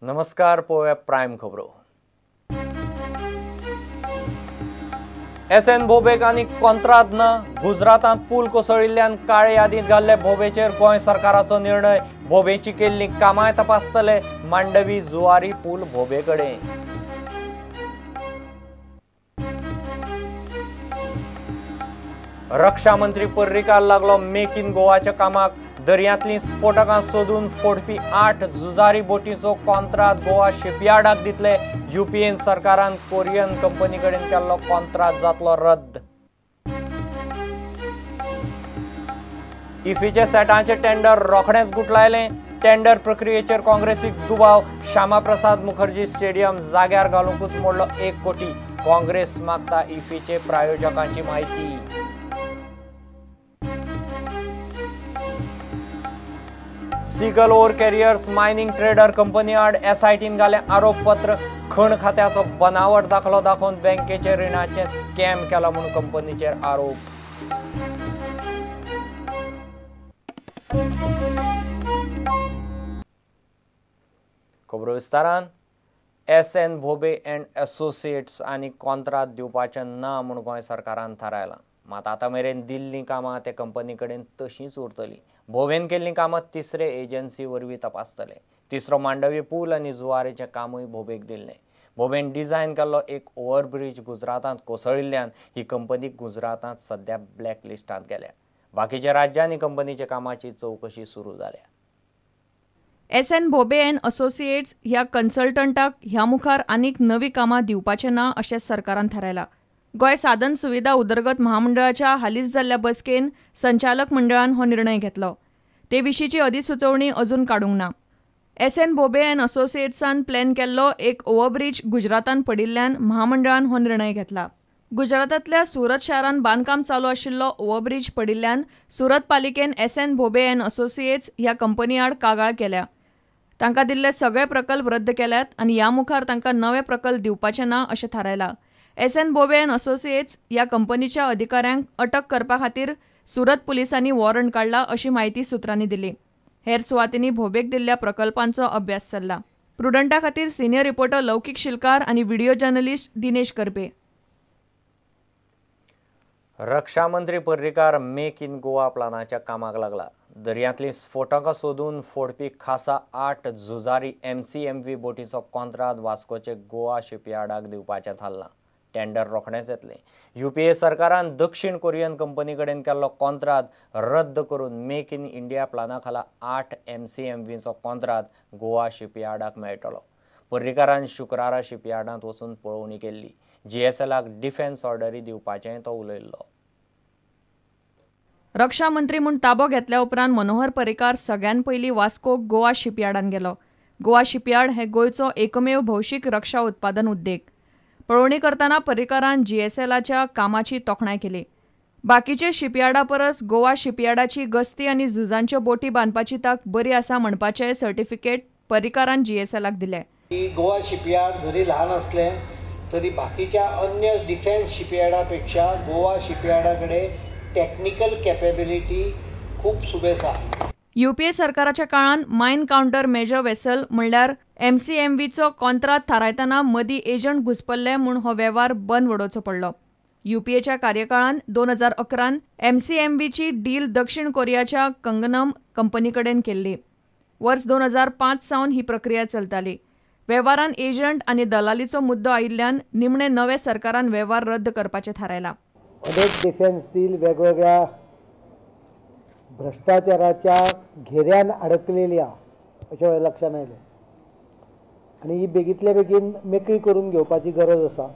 नमस्कार, पळोवया प्रायम खबरो। एस एन भोबेक आनी कोंत्राद ना। गुजरातांत पूल कोसळिल्ल्यान काळे यादींत घाल्ले भोबेचेर गोंय सरकाराचो निर्णय। भोबेची केल्ली कामाय तपासतले। मांडवी जुवारी पूल भोबे कडेन। रक्षा मंत्री पर्रीकार लागलो मेक इन गोवाच्या कामाक। दर्यांतलीं स्फोटकां सोदून फोडपी 8 झुजारी बोटींचो कॉन्त्राद गोवा शिपयार्डाक दितले। युपीएन सरकारान कोरियन कंपनी कडेन केल्लो कॉन्त्राद जातलो रद्द। इफीचे सेटांचे टेंडर रोखडेंच गुटलायलें। टेंडर प्रक्रियेचेर काँग्रेसीक दुबाव। श्यामाप्रसाद मुखर्जी स्टेडियम जाग्यार घालुंकूच मोडलो 1 कोटी। काँग्रेस मागता इफीचे प्रायोजकांची म्हायती। Seagull ore carriers mining trader company आड एसआयटीन घालें आरोपपत्र। खण खात्याचो बनावट दाखलो दाखोवन बँकेचे रिणाचें स्कॅम केला म्हूण कंपनीचेर आरोप। खबरो विस्तारान। S N Bhobe and associates आनी कॉन्त्राद दिवपाचें ना म्हूण गोंय सरकारान थारायलां। मात आतां मेरेन दिल्लीं कामां ते कंपनी कडेन तशींच उरतलीं। भोवेन केल्लीं कामां तिसरे एजन्सी वरवीं तपासतले। तिसरो मांडवी पूल आनी जुवारीचें कामूय भोबेक दिल्लें। भोबेन डिझायन केल्लो एक ओव्हरब्रीज गुजरातांत कोसळिल्ल्यान ही कंपनी गुजरातांत सद्या ब्लॅक लिस्टांत गेल्या। बाकीच्या राज्यांनी कंपनीच्या कामाची चवकशी सुरू जाल्या। S N Bhobe and associates ह्या कन्सल्टंटाक ह्या मुखार आनीक नवी कामां दिवपाचें ना अशें सरकारान थारायलां। गोंय साधन सुविधा उदरगत महामंडळाच्या हालींच जाल्ल्या बसकेन संचालक मंडळान हो निर्णय घेतलो। ते विशींची अधिसुचोवणी अजून काडूंक ना। एस एन भोबे अँड असोसिएट्सान प्लॅन केल्लो एक ओव्हरब्रीज गुजरातान पडिल्ल्यान महामंडळान हो निर्णय घेतला। गुजरातांतल्या सुरत शारान बांदकाम चालू आशिल्लो ओव्हरब्रीज पडिल्ल्यान सुरत पालिकेन S N Bhobe and associates ह्या कंपनी आड कागाळ केल्या। तांकां दिल्ले सगळे प्रकल्प रद्द केल्यात आनी ह्या मुखार तांकां नवे प्रकल्प दिवपाचे ना अशें थारायलां। S N Bhobe and associates ह्या कंपनीच्या अधिकाऱ्यांक अटक करपा खातीर सुरत पुलिसांनी वॉरंट काडला अशी म्हायती सुत्रांनी दिली। हेर सुवातींनी भोबेक दिल्ल्या प्रकल्पांचो अभ्यास चल्ला। प्रुडंटा खातीर सिनियर रिपोर्टर लौकीक शिलकार आनी व्हिडिओ जर्नलिस्ट दिनेश करपे। रक्षा मंत्री पर्रीकार मेक इन गोवा प्लानाच्या कामाक लागला। दर्यांतलीं स्फोटकां सोदून फोडपी खासा 8 झुजारी MCMV बोटीचो कॉन्त्राद वास्कोचे गोवा शिपयार्डाक दिवपाचें थारलां। टेंडर रोखडेंच येतलें। युपीए सरकारान दक्षिण कोरियन कंपनी कडेन केल्लो कॉन्त्राद रद्द करून मेक इन इंडिया प्लाना खाला 8 MCMVचो कॉन्त्राद गोवा शिपयार्डाक मेळटलो। पर्रीकारान शुक्रारा शिपयार्डांत वचून पळोवणी केल्ली। GSLाक डिफेन्स ऑर्डरी दिवपाचें तो उलयल्लो। रक्षा मंत्री म्हूण ताबो घेतल्या उपरांत मनोहर पर्रीकार सगळ्यान पयलीं वास्को गोवा शिपयार्डान गेलो। गोवा शिपयार्ड हे गोंयचो एकमेव भौशीक रक्षा उत्पादन उद्देग। पळोवणी करतना पर्रीकारान GSLाच्या कामाची तोखणाय केली। बाकीचे शिपयार्डा परस गोवा शिपयार्डाची गस्ती आनी झुजांच्यो बोटी बांदपाची तांक बरी आसा म्हणपाचें सर्टिफिकेट पर्रीकारान GSLाक दिलें। गोवा शिपयार्ड जरी ल्हान आसलें तरी बाकीच्या अन्य डिफेन्स शिपयार्डा पेक्षा गोवा शिपयार्डा कडेन टॅक्निकल कॅपेबिलिटी खूब सुबेस आसा। युपीए सरकाराच्या काळान मायन काउंटर मेजर वेसल म्हणल्यार MCMVचो कॉन्त्राद थारायतना मदीं एजंट घुसपल्ले म्हूण हो वेव्हार बंद वडोवचो पडलो। युपीएच्या कार्यकाळान 2011 MCMVची डील दक्षिण कोरियाच्या कंगनम कंपनी कडेन केल्ली। वर्स 2005 सावन ही प्रक्रिया चलताली। वेव्हारान एजंट आनी दलालीचो मुद्दो आयिल्ल्यान निमणे नवे सरकारान वेव्हार रद्द करपाचें थारायलां। अनेक डिफेन्स डील वेगवेगळ्या भ्रष्टाचाराच्या घेऱ्यान अडकलेली आसा अशें लक्षांत आयलें आनी ही बेगींतल्या बेगीन मेकळी करून घेवपाची गरज आसा,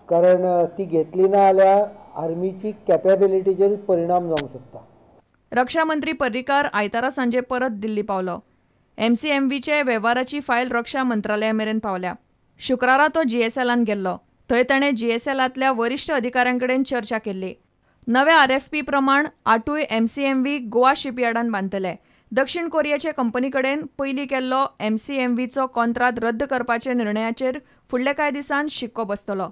कारण ती घेतली ना जाल्यार आर्मीची कॅपेबिलिटीचेर परिणाम जावंक शकता। रक्षा मंत्री पर्रीकार आयतारा सांजे परत दिल्ली पावलो। MCMVचे वेव्हाराची फायल रक्षा मंत्रालया मेरेन पावल्या। शुक्रारा तो GSLान गेल्लो। थंय ताणें GSLांतल्या वरिश्ठ अधिकाऱ्यां कडेन चर्चा केल्ली। नव्या RFP प्रमाण 8 MCMV Goa शिपयार्डान बांदतले। दक्षिण कोरियाचे कंपनी कडेन पयलीं केल्लो MCMVचो कॉन्त्राद रद्द करपाच्या निर्णयाचेर फुडल्या कांय दिसांत शिक्को बसतलो।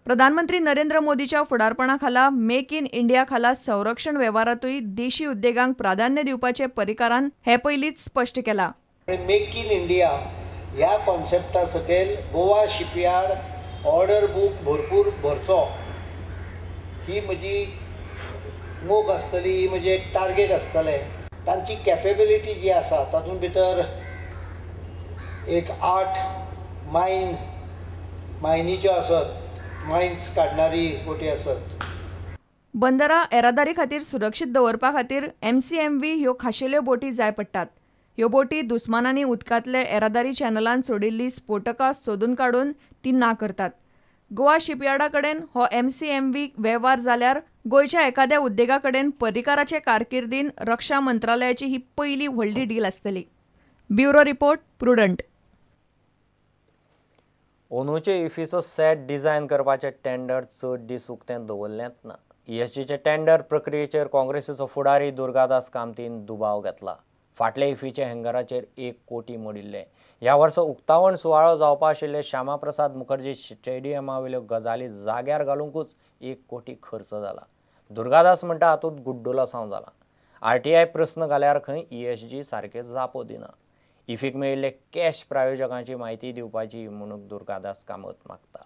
प्रधानमंत्री नरेंद्र मोदीच्या फुडारपणा खाला मेक इन इंडिया खाला संरक्षण वेव्हारांतूय देशी उद्देगांक प्राधान्य दिवपाचें पर्रीकारान हे पयलींच स्पश्ट केलां। मेक इन इंडिया ह्या कॉन्सेप्टा सकयल गोवा शिपयार्ड ऑर्डर बूक भरपूर भरचो ही म्हजी मोग आसतली, ही म्हजी एक टार्गेट आसतलें. तांची कॅपेबिलिटी जी आसा तातूंत भितर एक 8 मायनीच्यो आसत, मायन्स काडणारी बोटी आसत. बंदरां येरादारी खातीर सुरक्षीत दवरपा खातीर MCMV ह्यो खाशेल्यो बोटी जाय पडटात. ह्यो बोटी दुस्मानांनी उदकांतले येरादारी चॅनलान सोडिल्ली स्फोटकां सोदून काडून ती ना करतात. गोवा शिपयार्डा कडेन हो MCMV वेव्हार जाल्यार गोंयच्या एखाद्या उद्देगा कडेन पर्रीकाराचे कारकिर्दीन रक्षा मंत्रालयाची ही पयली व्हडली डील आसतली. Bureau report, Prudent. ओनूचे इफीचो सेट डिझायन करपाचें टेंडर चड दीस उक्तें दवरलेंच ना. ESGचे टेंडर प्रक्रियेचेर काँग्रेसीचो फुडारी दुर्गादास कामतीन दुबाव घेतला. फाटले इफीचे हँगराचेर 1 कोटी मोडिल्ले. ह्या वर्सा उक्तावण सुवाळो जावपा आशिल्ले श्यामाप्रसाद मुखर्जी स्टेडियमावेल्यो गजाली जाग्यार घालुंकूच 1 कोटी खर्च जाला. दुर्गादास म्हणटा हातूंत गुड्डुलसांव जाला. RTI प्रस्न घाल्यार खंय ESG सारके जापो दिना. इफीक मेळिल्ले कॅश प्रायोजकांची म्हायती दिवपाची म्हणून दुर्गादास कामत मागता.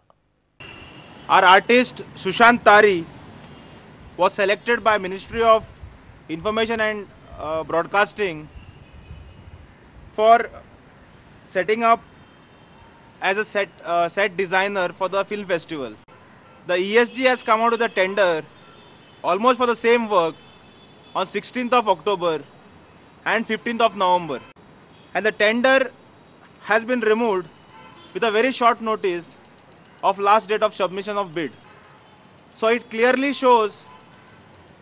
Our artist Sushant Tari was selected by Ministry of Information and Broadcasting for setting up as a set designer for the film festival. The ESG has come out with a tender almost for the same work on 16th of October and 15th of November. And the tender has been removed with a very short notice of last date of submission of bid. So it clearly shows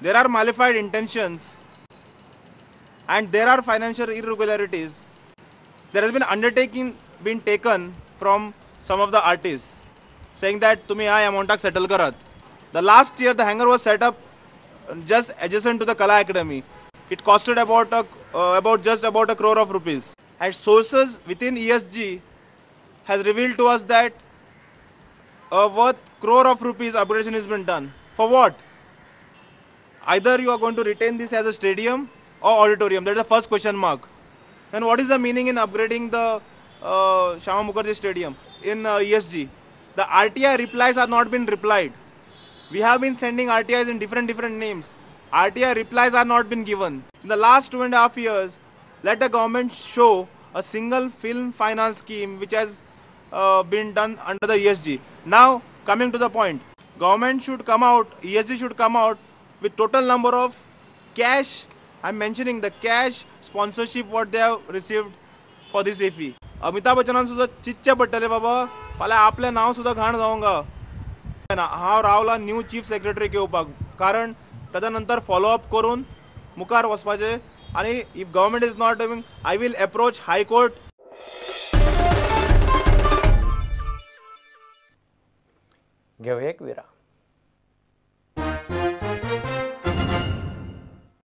there are malified intentions and there are financial irregularities. There has been undertaking been taken from some of the artists saying that tumi ह्या अमाउंटाक settle करात. The last year the hangar was set up just adjacent to the Kala Academy. It costed about just about a crore of rupees. And sources within ESG has revealed to us that a worth crore of rupees upgradation has been done. For what? Either you are going to retain this as a stadium or auditorium. That is the first question mark. And what is the meaning in upgrading the Shyama Mukherjee Stadium in ESG? The RTI replies are not been replied. We have been sending RTIs in different names. RTI replies are not been given. In the last 2.5 years, let the government show a single film finance scheme which has been done under the ESG. Now, coming to the point, government should come out, ESG should come out with total number of cash, I'm mentioning the cash sponsorship what they have received for this IFFI. Amitabh बच्चनान सुद्धा चितचें पडटलें बाबा, फाल्यां आपलें नांव सुद्दां घाण जावंक ना. हांव रावला न्यू चीफ सेक्रेटरी येवपाक, कारण ताच्या नंतर फॉलोअप करून मुखार वचपाचें. आनी if government is not doing, I will approach high court. घेवया एक विराम.